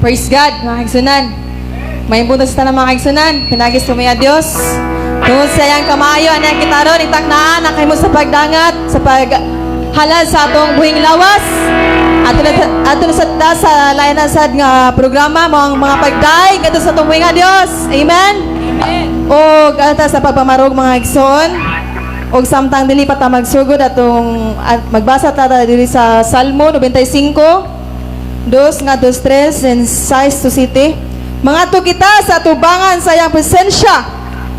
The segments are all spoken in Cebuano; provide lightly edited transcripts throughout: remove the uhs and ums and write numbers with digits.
Praise God, mga kaigsunan. May buntag sa tanan, mga kaigsunan. Pinaagi sa mga Dios. Tungod sa iyang kamayo, anang kita ron, itaknaan ang kahimo sa pagdangat, sa paghalal sa atong buhing lawas. Ato na sa, ta sa lain na sad nga programa, mga pagdaig, ato sa atong buhing nga Dios. Amen? Amen. O ata sa pagpamarog, mga igsoon, og samtang dili pa ta magsugod atong at magbasa ta diri sa Salmo 95, dos nga dos tres and 6 to siyete. Mangadto kita sa tubangan sa iyang presensya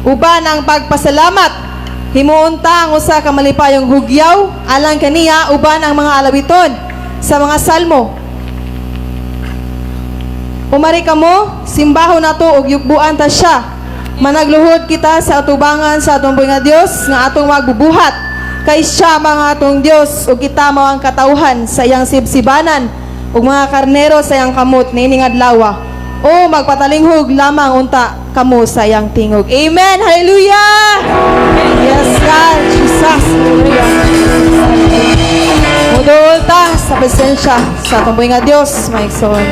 uban ang pagpasalamat. Himuon ta ang usa ka malipayong hugyaw alang kaniya uban ang mga alawiton sa mga salmo. Umari kamo, simbahon nato ug yukbuan ta siya. Managluhod kita sa atubangan sa atong buhi nga Dios nga atong magbubuhat. Kay siya mga atong Dios ug kita mao ang katawhan sa iyang sibsibanan ug mga karnero sa iyang kamot niining adlaw. O magpatalinghog lamang unta kamo sa iyang tingog. Amen. Hallelujah. Yes, God. Jesus. Hallelujah. Mudol ta sa presensya sa atong buhi nga Dios, mga igsoon.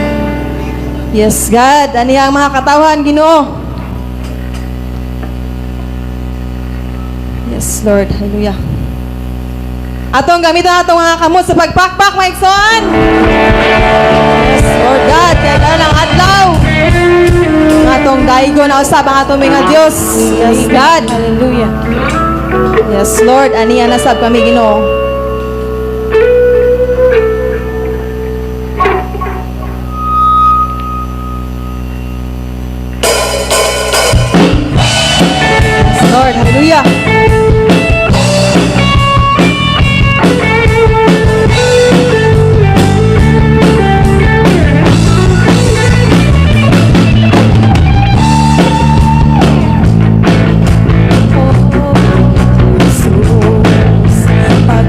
Yes, God. Ani ang mga katawhan, Ginoo. Yes, Lord. Hallelujah. Atong gamiton atong mga kamot sa pagpakpak, mga igsoon. Yes, Lord God. Kaya karon ang adlaw. Ang atong daigo na usab ang atong mga Dios. Yes, God. Hallelujah. Yes, Lord. Aniya na sab kami, Ginoo. Yes, Lord. Hallelujah. Jesus, pag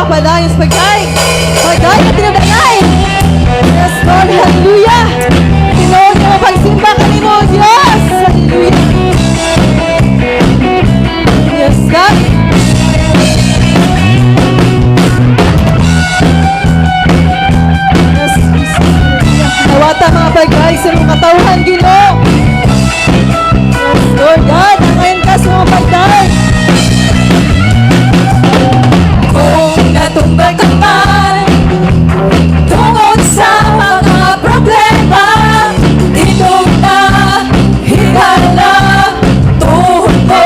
Hallelujah. Padayon sa pagdaig. Pagdaig at tinabangay. Yes, Lord. Hallelujah. Tinuod nga mapagsimba kanimo, Diyos. Hallelujah. Yes, God. Yes, Jesus. Hallelujah. Nawata mga pagdaig sa mga katawhan, Ginoo. Yes, Lord God. Angayan ka sa mga pagdaig. Kung natumba ka man tungod sa mga problema, Inog na, higala, tuhod mo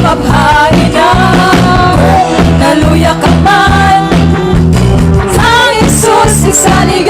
mabhain na. Kung naluya ka man, ang Jesus isalig.